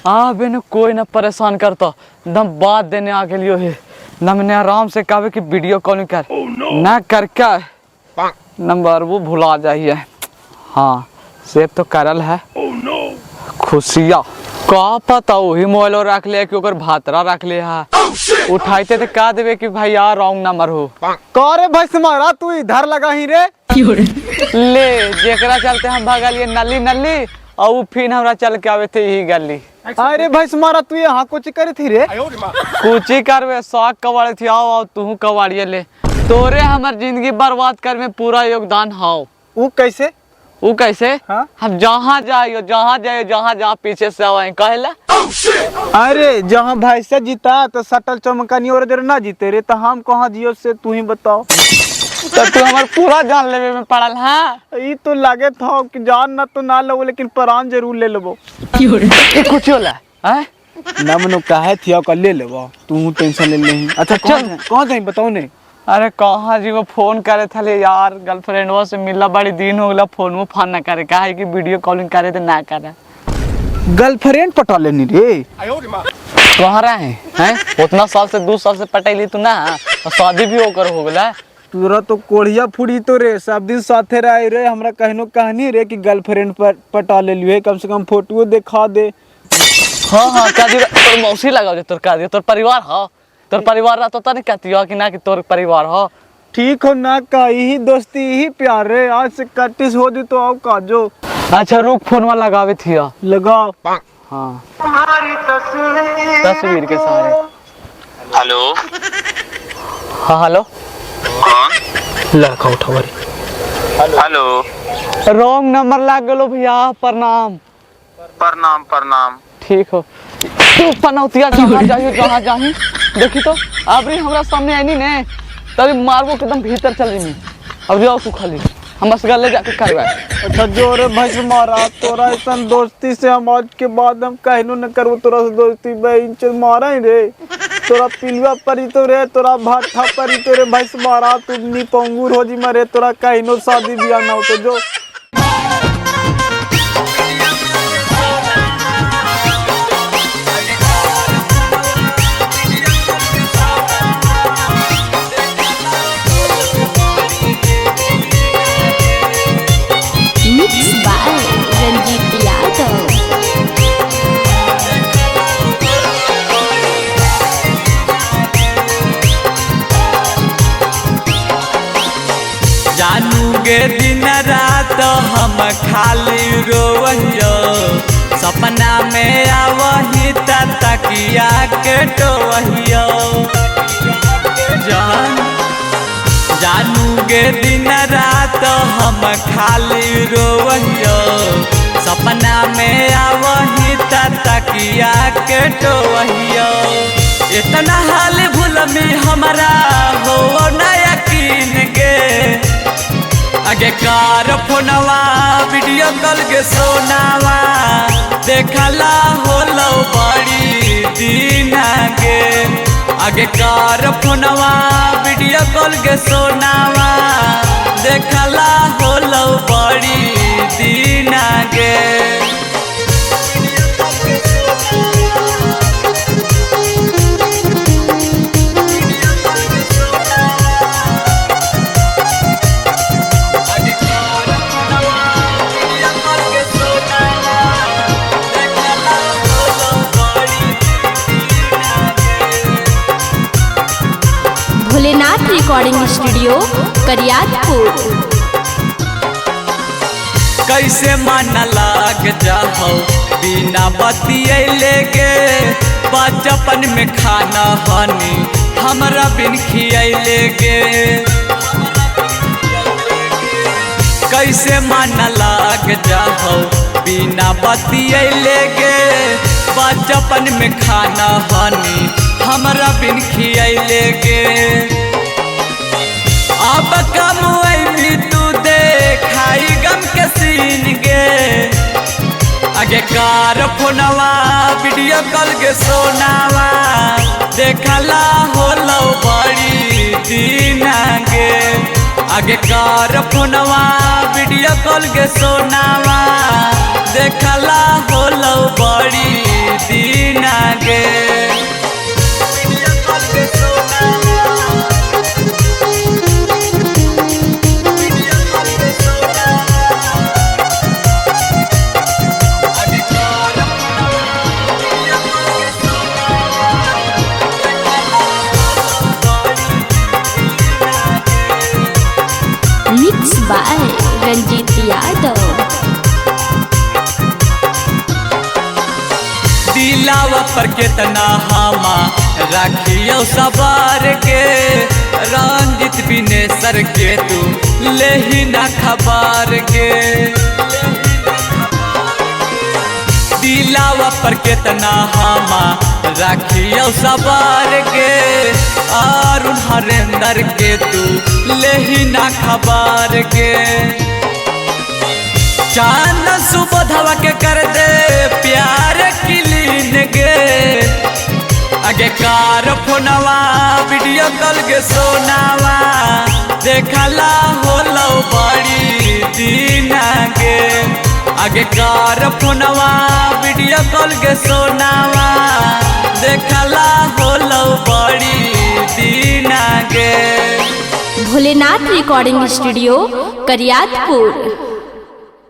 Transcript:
आबे न कोई ना परेशान करता, एकदम बात देने आ गेलियो हे। न मैंने आराम से कहबे कि वीडियो कॉलिंग कर। oh, no. ना कर के नंबर वो भुला जाइए। हाँ सेव तो करल है। oh, no. खुशिया का पता वही मोबाइल रख ले कि ओकर भातरा रख ले है। oh, उठाते तो कह देवे कि भाई यार रॉन्ग नंबर हो। करे भाई समारा तू इधर लगा ही रे। ले जेकरा चलते हम भागलिए नली नली और फिर हमरा चल के आवे थे यही गली। अरे भाई समारा तू यहाँ कुछ करे थी रे? कुछ ही करवे साग कबाड़े थी। आओ आओ तू कबाड़िए ले, तोरे हमर जिंदगी बर्बाद कर में पूरा योगदान हाओ। वो कैसे? वो कैसे? हाँ? हम जहाँ जाइयो जहाँ जाइयो जहाँ जहाँ पीछे से आवे कहेला। अरे जहाँ भाई से जीता तो सटल चमकनी और जरा ना जीते रे, तो हम कहाँ जियो से तू ही बताओ। तो तू हमार पूरा जान लेवे में पड़ल। हाँ ई तो लागे था कि जान ना तो ना लो लेकिन प्राण जरूर ले लेबो। ये कुछ होला हैं ना मनो काहे थिया कर ले लेबो, तू टेंशन ले लेही। अच्छा चल कहाँ जाई बताओ ने। अरे कहाँ जी वो फोन करे थे यार गर्लफ्रेंड वो से मिलला बड़ी दिन हो गला, फोन वो फोन ना करे, काहे कि वीडियो कॉलिंग करे तो ना करे। गर्लफ्रेंड पटा लेनी रे? कहाँ रहे हैं उतना साल से 2 साल से पटैली तू ना, और शादी भी होकर हो गला। तोरा तो कोढ़िया फूड़ी तो रे, सब दिन साथे रहे रे, हमरा कहनो कहानी रे कि गर्लफ्रेंड पर पटा ले लियो, कम से कम फोटो दिखा दे। हाँ हाँ का दी तोर मौसी लगाओ दे तोर का दी तोर परिवार हो, तोर परिवार रहा तो नहीं कहती हो कि ना कि तोर परिवार हो। ठीक हो ना का यही दोस्ती यही प्यार रे, आज से कटिस हो जी तो आओ काजो। अच्छा रुक फोनवा लगावे थी। लगाओ। हाँ तस्वीर के सहारे। हेलो। हाँ हेलो। कौन? लड़का उठाओ रे। हेलो। रॉन्ग नंबर लाग गलो भैया, प्रणाम। प्रणाम प्रणाम। ठीक हो तू पनौतिया जहाँ जाही जहाँ जाही देखी तो अबरी हमरा सामने आईनी ने तभी मारबो एकदम भीतर चल जी। अब जाओ तू खाली हम बस गले जाके करवाए। अच्छा जोरे भाई मारा तोरा ऐसा दोस्ती से हम आज के बाद हम कहनो न करू तोरा से दोस्ती बहन चल मारा ही रे, तोरा पिलुआ परी तो रे, तोरा भाठा परी तो रे भाई मारा, तू नी पंगूर हो जी मरे, तोरा कहनो शादी ब्याह ना हो तो जो। Mixed by Ranjit Yadav. जानू गे दिन रात हम खाली रोवहियो, सपना में आवही तकिया के टोवहियो। जान जानू गे दिन रात हम खाली रोवहियो, सपना में आवही तकिया के टोवहियो। इतना हाल भूल में हमारा हो ना यकीन गे, आगे कार फोनवा वीडियो कॉल के सोनावा देखला होलो बड़ी दिन गे। आगे कार फोनवा वीडियो कॉल के सोनावा देखला होलो बड़ी दिन गे। Bholenath recording studio Kariyatpur. कैसे मन लाग जाओ बिना बतियैले गे, बचपन में खाना हनी हमरा बिन खियैले गे। कैसे मन लाग जाओ बिना बतियैले गे, बचपन में खाना हनी हमरा बिन खियैले गे। अब कमुई तू देखाई गम के सीन गे, आगे कार फोनवा वीडियो कॉल के सोनावा देखला होलो बड़ी दिन गे। आगे कार फोनवा वीडियो कॉल के सोनावा देखला होलो बड़ी दीना गे। Mix by Ranjeet Yadav. दिलावा पर केतना हमा राखियो सवार के, रंजित बिनेसर के तू लेही ना खबर के। दिलावा पर केतना हमा राखियो सवार के, अरुण हरेंद्र के तू लेही ना खबर के। चांद सुबोधवा के कर दे प्यार किलीन गे, आगे कार फोनवा वीडियो कॉल के सोनावा देखला होलो बड़ी दीना गे। आगे कार फोनवा वीडियो कॉल के सोनावा देखला होलो बड़ी दीना गे। Bholenath recording studio Kariyatpur.